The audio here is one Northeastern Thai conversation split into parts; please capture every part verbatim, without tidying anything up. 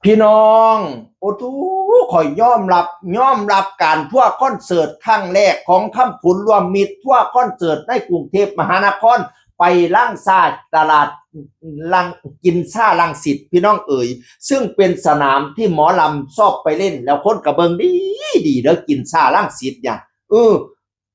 พี่น้อง โอ้ทู ข่อยยอมรับ ยอมรับการทัวร์คอนเสิร์ตครั้งแรกของคำผุนรวมมิตร ทัวร์คอนเสิร์ตในกรุงเทพมหานคร ไปลังซาตลาดลัง กินซ่าลังสิต พี่น้องเอ๋ย ซึ่งเป็นสนามที่หมอลำชอบไปเล่น แล้วคนกะเบิงดีดีเด้อ กินซ่าลังสิตเนี่ย เออ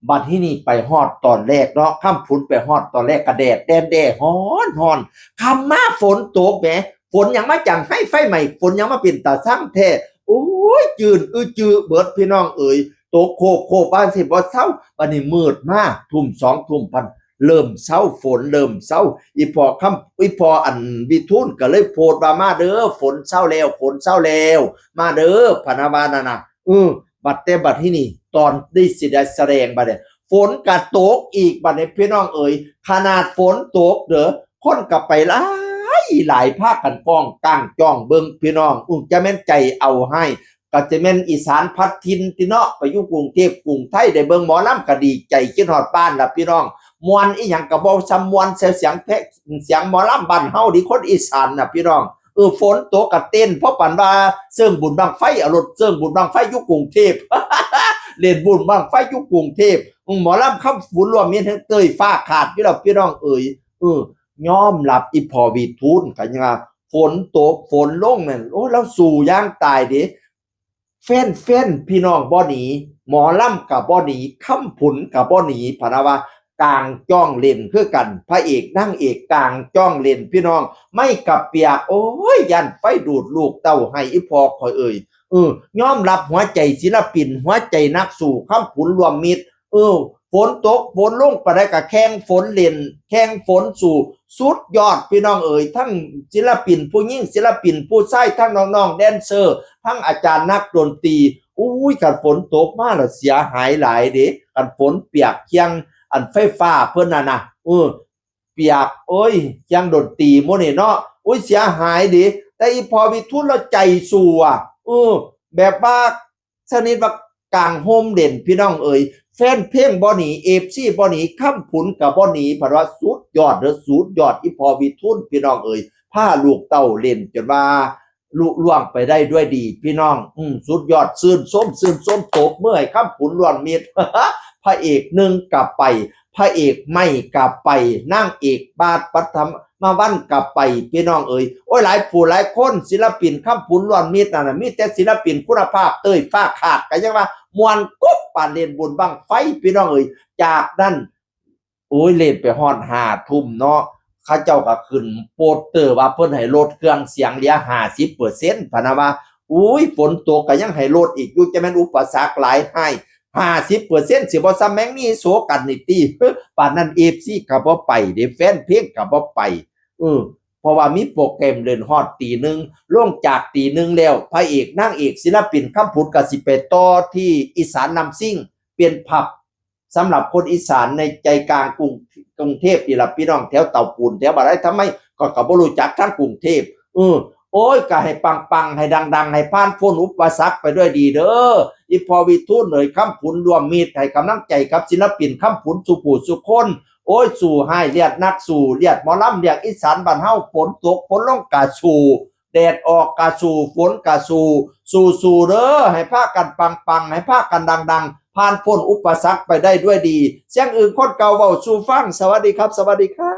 บัดที่นี่ไปฮอดตอนแรกเนาะ คำผุนไปฮอดตอนแรกกะแดดแดดแดดฮ้อนฮ้อน ค่ำมาฝนตกแหม ฝนหยังมาจั่งไฟ ไฟไหม้ ฝนหยังมาเป็นตาซังแท้ โอ้ย จืนอื้อจือเบิดพี่น้องเอ๋ย ตกโคบโคบว่าสิบ่เซา บัดนี้มืดมา ทุ่มสองทุ่มพัน เริ่มเซา ฝนเริ่มเซา อีพ่อคำ อีพ่ออันวิทูลก็เลยโพสต์ว่า มาเด้อ ฝนเซาแล้ว ฝนเซาแล้ว มาเด้อ พะนะว่านั่นน่ะ เออ บัดแต่บัดที่นี่ ตอนได้สิได้แสดงบัดเนี่ย ฝนกะตกอีกบัดเนี่ย พี่น้องเอ๋ย ขนาดฝนตกเด้อ คนกะไปหลายหลาย พากันก้องก้างจ้องเบิ่ง พี่น้อง อุ้งจะแม่นใจเอาให้ ก็จะแม่นอีสานพัดถิ่นติเนาะ ไปอยู่กรุงเทพกรุงไทย ได้เบิ่งหมอลำกะดีใจ คิดฮอดบ้านล่ะพี่น้อง ม่วนอีหยังกะบ่ส่ำม่วนใส่เสียงเพลง เสียงหมอลำบ้านเฮาดิ คนอีสานน่ะพี่น้อง เออ ฝนตกกะเต้น เพราะปานว่าเซิงบุญบั้งไฟ เอารถเซิงบุญบั้งไฟอยู่กรุงเทพฯ เล่นบุญบั้งไฟอยู่กรุงเทพฯ อืม หมอลำคำผุนรวมมิตรแห่งเตยฟ้าขาดอยู่แล้วพี่น้องเอ๋ย เออ ยอมรับอีพ่อวิทูลกะยังว่า ฝนตกฝนลงนั่น โอ้ ลาวสู้อย่างตายเด้ แฟนๆ พี่น้องบ่หนี หมอลำกะบ่หนี คำผุนกะบ่หนี พะนะว่า ก้างจ้องเล่นคือกัน พระเอกนางเอกก้างจ้องเล่นพี่น้อง ไม้กะเปียก โอ้ย ย่านไฟดูดลูกเต้าให้อีพ่อข่อยเอ่ย เออ ยอมรับหัวใจศิลปิน หัวใจนักสู้ คำผุนรวมมิตร เออ ฝนตกฝนลงปานใดกะแข่งฝนเล่น แข่งฝนสู้ สุดยอดพี่น้องเอ๋ย ทั้งศิลปินผู้หญิง ศิลปินผู้ชาย ทั้งน้องๆแดนเซอร์ ทั้งอาจารย์นักดนตรี อุ้ย คันฝนตกมาแล้วเสียหายหลายเด้ คันฝนเปียกเคียงอันไฟฟ้าเพิ่นน่ะนะ เออ เปียก โอ้ย เคียงดนตรีหมู่นี่เนาะ อุ้ย เสียหายเด้ แต่อีพ่อวิทูลลาวใจสู้อะ เออ แบบว่า ชนิดว่ากางโฮมเล่นพี่น้องเอ๋ย แฟนเพลงบ่หนี เอฟซีบ่หนี คำผุนกะบ่หนี พะนะว่าสุดยอดเด้อ สุดยอด อีพ่อวิทูลพี่น้องเอ๋ย พาลูกเต้าเล่นจนว่าลุล่วงไปได้ด้วยดีพี่น้อง อืม สุดยอด ชื่นชม ชื่นชม ตบมือให้คำผุนรวมมิตร พระเอกหนึ่งกะไป พระเอกใหม่กะไป นางเอกบาส ปัทมวันกะไป พี่น้องเอ๋ย โอ้ย หลายผู้หลายคน ศิลปินคำผุนรวมมิตรนั่นน่ะ มีแต่ศิลปินคุณภาพ เตยฟ้าขาดกะยังว่าม่วนกุ๊บ ปานเล่นบุญบั้งไฟ พี่น้องเอ๋ย จากนั้น โอ้ย เล่นไปฮอดห้าทุ่มเนาะ เขาเจ้ากะขึ้นโปสเตอร์ว่าเพิ่นให้ลดเครื่องเสียงเหลือห้าสิบเปอร์เซ็นต์ พะนะว่า อุ้ย ฝนตกกะยังให้ลดอีกอยู่ จะแม่นอุปสรรคหลายให้ ห้าสิบเปอร์เซ็นต์ สิบ่ส่ำแมงมีโสกัณฑ์นี่ติ ปานนั้น เอฟซีกะบ่ไปเด้ แฟนเพลงกะบ่ไป เออ เพราะว่ามีโปรแกรมเล่นฮอดตีหนึ่ง ลงจากตีหนึ่งแล้ว พระเอกนางเอกศิลปินคำผุนกะสิไปต่อที่อีสานนำซิ่ง เป็นผับสำหรับคนอีสานในใจกลางกรุง กรุงเทพฯ นี่ล่ะพี่น้อง แถวเตาปูน แถวบ่าไร่ทำไม ก็ ก็บ่รู้จักทางกรุงเทพฯ เออ โอ้ย กะให้ปังๆ ให้ดังๆ ให้ผ่านพ้นอุปสรรคไปด้วยดีเด้อ อีพ่อวิทูลเอ๋ย คำผุนรวมมิตร ให้กำลังใจกับศิลปินคำผุนสู่ผู้สู่คน โอ้ย สู้ฮ้ายเลียดนักสู้ เลียดหมอลำ เลียดอีสานบ้านเฮา ฝนตกฝนลงกะสู้ แดดออกกะสู้ ฝนกะสู้ สู้ๆ เด้อ ให้พากันปังๆ ให้พากันดังๆ ผ่านพ้นอุปสรรคไปได้ด้วยดี เสียงอึ่งคนเก่าเว้าสู่ฟัง สวัสดีครับ สวัสดีครับ